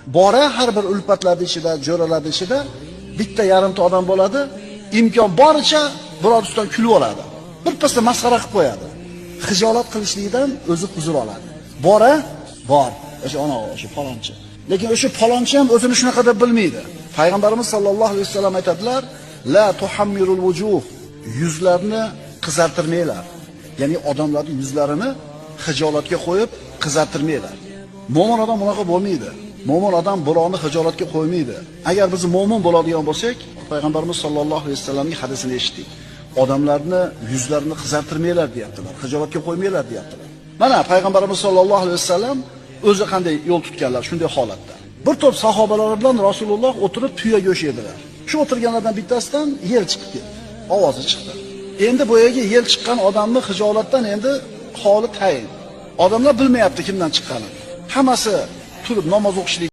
Bora har bir ulfatlarning ichida, jo'ralarning ichida bitta yarimta odam bo'ladi, imkon boricha biror ustidan kulib oladi. Bir pasda masxara qilib qo'yadi. Xijolat qilishlikdan o'zi huzur oladi. Bora bor, o'sha ona, o'sha falonchi. Lekin o'sha falonchi ham o'zini shunaqa deb bilmaydi. Payg'ambarimiz sallallohu alayhi vasallam aytadilar: "La tuhammirul wujuh", yuzlarni qizartirmanglar. Ya'ni odamlarning yuzlarini xijolatga qo'yib qizartirmanglar. Mo'min odam bunaqa bo'lmaydi. Mo'min odam birovni xijolatga qo'ymaydi. Agar biz mo'min bo'ladigan bo'lsak, Payg'ambarimiz sallallohu alayhi vasallamning hadisini eshitdik. Odamlarni yuzlarini qizartirmanglar deyaptilar, xijolatga qo'ymanglar deyaptilar. Mana Payg'ambarimiz sallallohu alayhi vasallam o'zi qanday yo'l tutganlar shunday holatda. Bir to'p sahobalar bilan Rasululloh o'tirib tuya go'sht yedilar. Shu o'tirganlardan bittasidan yel chiqib ketdi. Ovozi chiqdi. Endi bu yerga yel chiqqan odamni xijolatdan endi holi tayin. Odamlar bilmayapti kimdan chiqqanini. Hammasi turib namoz o'qishlik